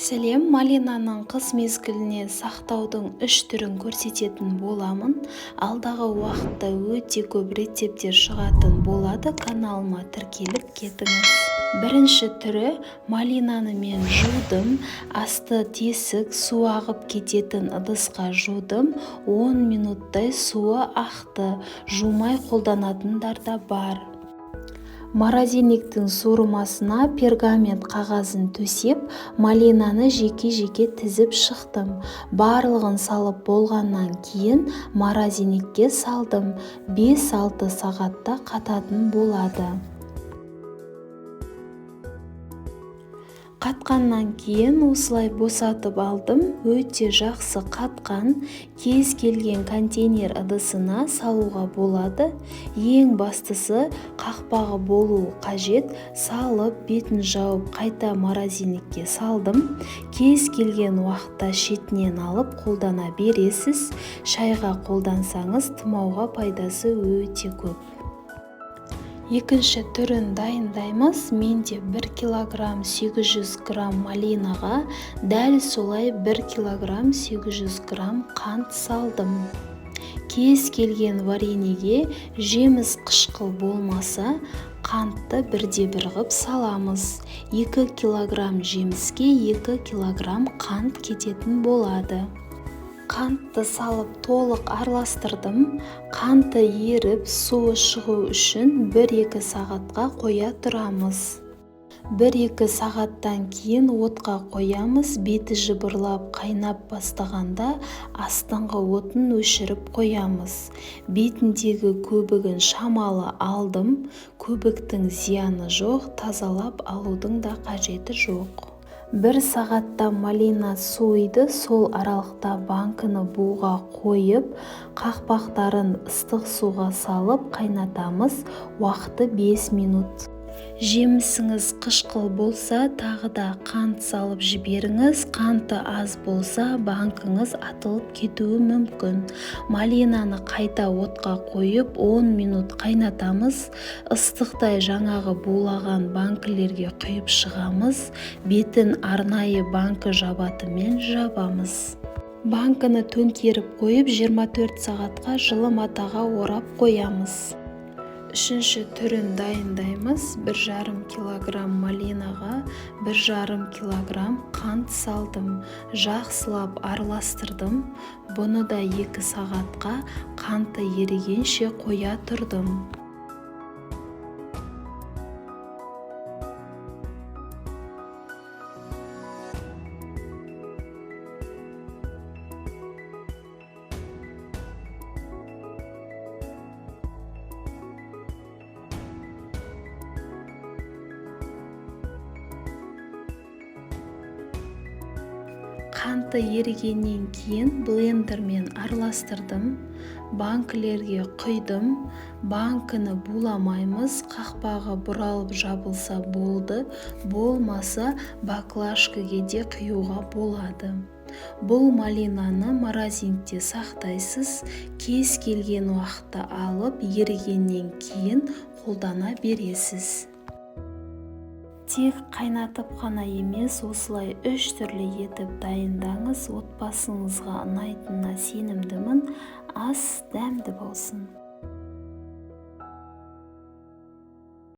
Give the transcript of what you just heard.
Сәлем, малинаның қыс мезгіліне сақтаудың үш түрін көрсететін боламын. Алдағы уақытта өте көп рецепттер шығатын болады, каналыма тіркеліп кетіңіз. Бірінші түрі: малинаны мен жудым, асты тесік, су ағып кететін ыдысқа жудым, 10 минуттай суы ақты, жумай қолданатындар да бар. Морозильниктің суырмасына пергамент қағазын төсеп, малинаны жеке-жеке тізіп шықтым. Барлығын салып болғаннан кейін морозильникке салдым. 5-6 сағатта қататын болады. Қатқаннан кейін осылай босатып алдым. Өте жақсы қатқан. Кез келген контейнер ыдысына салуға болады. Ең бастысы қақпағы болуы қажет. Салып, бетін жауып, қайта морозильникке салдым. Кез келген уақытта шетінен алып қолдана бересіз. Шайға қолдансаңыз, тұмауға пайдасы өте көп. Екінші түрін дайындаймыз. Менде 1 килограмм 800 грамм малинаға дәл солай 1 килограмм 800 грамм қант салдым. Кез келген вареньеге жеміс қышқыл болмаса, қантты бірде-бір ғып саламыз. 2 килограмм жеміске 2 килограмм қант кететін болады. Қантты салып толық араластырдым. Қанты еріп, суы шығу үшін 1-2 сағатқа қоя тұрамыз. 1-2 сағаттан кейін отқа қоямыз. Беті жыбырлап қайнап бастағанда астыңғы отын өшіріп қоямыз. Бетіндегі көбігін шамалы алдым. Көбіктің зияны жоқ, тазалап алудың да қажеті жоқ. 1 сағатта малина суиды, сол аралықта банкіні буға қойып, қақпақтарын ыстық суға салып қайнатамыз. Уақыты 5 минут. Жемісіңіз қышқыл болса, тағы да қант салып жіберіңіз. Қанты аз болса, банкіңіз атылып кетуі мүмкін. Малинаны қайта отқа қойып, 10 минут қайнатамыз. Ыстықтай жаңағы булаған банкілерге құйып шығамыз. Бетін арнайы банкі жабатымен жабамыз. Банкіні төңкеріп қойып, 24 сағатқа жылы матаға орап қоямыз. Үшінші түрін дайындаймыз. 1,5 килограмм малинаға 1,5 килограмм қант салдым. Жақсылап араластырдым. Бұны да 2 сағатқа қанты ерігенше қоя тұрдым. Қанты ерігеннен кейін блендермен араластырдым. Банкілерге құйдым. Банкіні буламаймыз, қақпағы бұралып жабылса болды, болмаса баклажкаге де құюға болады. Бұл малинаны морозильникте сақтайсыз, кез келген уақытта алып, ерігеннен кейін қолдана бересіз. Тек қайнатып қана емес, осылай үш түрлі етіп дайындаңыз, отбасыңызға ұнайтынына сенімдімін. Ас дәмді болсын.